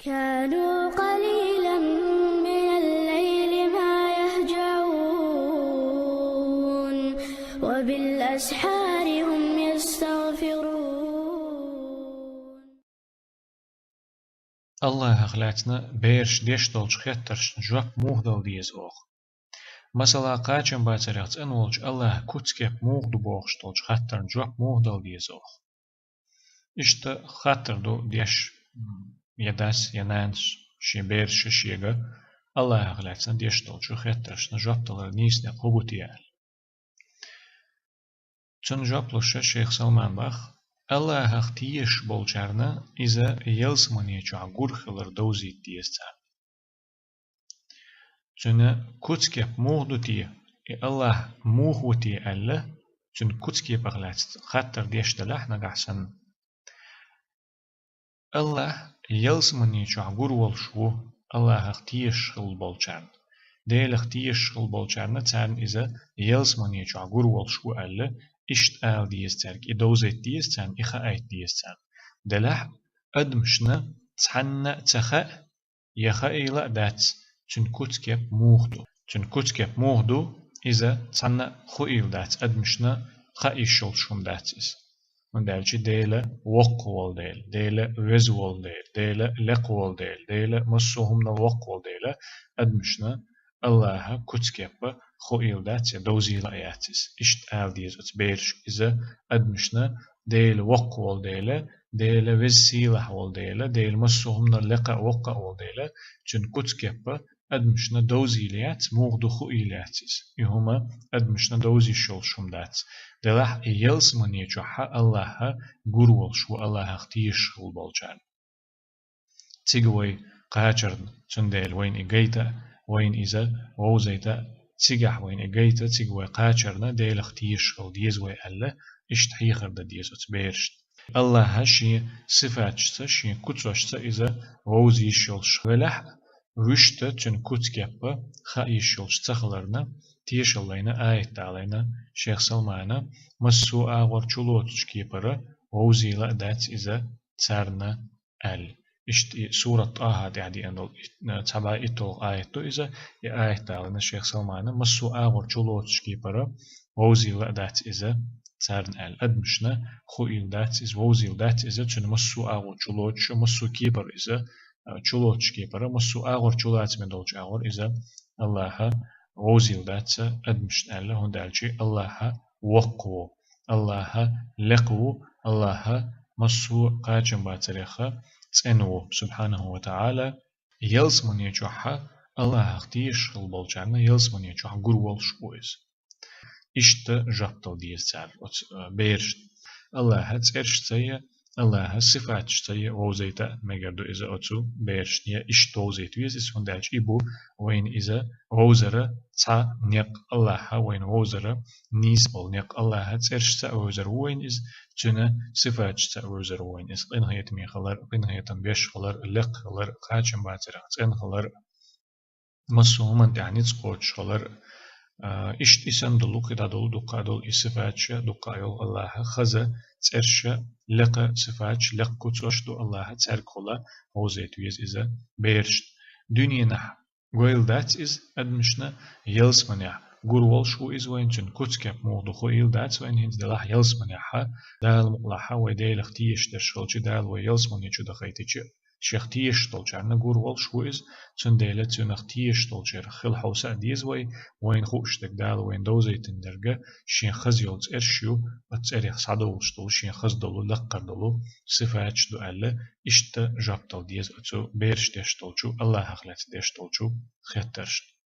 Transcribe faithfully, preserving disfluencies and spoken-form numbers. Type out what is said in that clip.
كانوا قليلا من الليل ما يهجعون وبالأسحار هم يستغفرون. Аллахах лаьцна бераш деш долчу хеттаршна жоп муха дала деза оха? Масала, кхачам бацарех цӀена волчу Аллаха куц-кеп муха ду бохуш долчу хаттарна жоп муха дала деза оха? Иштта хаттар ду деш, м, я дас, я нанас шен бераша шега Аллахах лаьцна деш долчу хеттаршна жоп далар нийса некъ хӀун бу те аьлла. Цунна жоп луш шайх Салмана боху: Аллахах тешаш болчарна иза ялсамане чохь гур хилар довзийта деза царна. Цуьнан куц-кеп муха ду те, и Аллах муха ву те аьлла, цуьнан куц-кепах лаьцна хаттар деш делахь нагахь санна. Аллах ялсамане чохь гур волуш ву Аллахах тешаш хилла болчарна. Делах тешаш хилла болчарна, царна иза ялсамане чохь гур волуш ву аьлла, иштта ала деза цаьрга, и довзийта деза царна, и хаийта деза царна. Делахь адамашна цхьанна а ца хаьа, я хаийла а дац, цуьнан куц-кеп муха ду. Цуьнан куц-кеп муха ду, иза цхьанна а хуийла дац, адамашна хаа йиш йолуш хӀума дац иза. ХӀунда аьлча Дела воккха волу дела, Дела веза волу дела, Дела лекха волу дела, Дела массо а хӀуманал воккха волу дела, адамашна Аллаха куц-кеп хуийла дац я довзийла а яц иза. Иштта ала деза оцу берашка иза адамашна: Дела воккха волу дела, Дела веза сийлахь волу дела, Дела массо а хӀуманал лекха а, воккха а волу дела, цуьнан куц-кеп адамашна довзийла яц, муха ду хуийла яц иза. И хӀума адамашна довза йиш йолуш хӀума дац. Делахь и ялсамане чохь Аллаха гур волуш ву Аллахах тешаш хилла болчарна. Цига вай кхачарна, цундела вайна и гайта, вайна иза вовзайта, цигахь вайна и гайта, цига вай кхачарна Делах тешаш хила деза вай аьлла, иштта хьехар дан деза оцу берашна. Аллаха шен сифаташца, шен куцошца иза вовза йиш йолуш велахь а, вуьшта цуьнан куц-кеп хаа йиш йолуш ца хиларна, тешалла лайна аят далийна шайх Салмана: массо а агӀор чулоцучу кепара вовзийла а дац иза царна аьлла. Иштта и сурат ТӀаха тӀехь деана долу ит-, цхьа бӀе итталгӀа аят ду иза, и аят далийна шайх Салмана: массо а агӀор чулоцучу кепара вовзийла а дац иза царна аьлла. Адамашна хуийла дац иза, вовзийла дац иза, цуьнан массо а агӀор чулоцуш, массо а кепара иза, а, чулоцучу кепара, массо а агӀор чулацаме долчу агӀор иза Аллаха вовзийла дац адамашна аьлла, хӀунда аьлча Аллаха воккха ву, Аллаха лекха ву, Аллаха массо а кхачам бацарех цӀена ву, субхьанаху ва таӀала. Ялсамане чохь Аллахах тешаш хилла болчарна ялсамане чохь гур волуш ву иза. Иштта жоп дала деза цара оцу, а, берашна. Аллаха цӀерашца я, Аллаха сифаташца я вовзайта мегар ду иза оцу берашна, я иштта вовзайта веза иза, хӀунда аьлча и бу вайна иза вовзара цхьа некъ, Аллаха вайна вовзара нийса болу некъ. Аллаха цӀерашца а вевзар ву вайна иза, цуьнан сифаташца а вевзар ву вайна иза: къинхетаме хилар, къинхетам беш хилар, лекха хилар, кхачам бацарах цӀена хилар, массо а хӀуманна тӀехь ницкъ кхочуш хилар. А, иштта и санна долу, кхидӀа долу, дуккха а долу и сифаташ, дуккха а йолу Аллаха хаза цӀераш, лекха сифаташ, лекха куцаш ду Аллаха, цаьргахула вовзайта веза иза берашна. Дуьненахь гойла дац иза адамашна, ялсаманехь гур волуш ву иза вайна, цуьнан куц-кеп муха ду хуийла дац вайна, хӀинца делахь ялсаманехь, Дала мукъалахь, вай Делах тешаш дерш хилча, Дала вай ялсамане чу дахийтича, шех тешаш долчарна гур волуш ву иза, цундела цунах тешаш долчарах хила хьовса а деза вай, вайна хууш дерг, Дала вайна довзийтина дерг шен хаза йолу цӀераш ю, оцу цӀерех схьадовлуш долу, шен хаза долу, лаккхара долу сифаташ ду аьлла, иштта жоп дала деза оцу бераш деш долчу, Аллахах лаьцна деш долчу хеттаршна.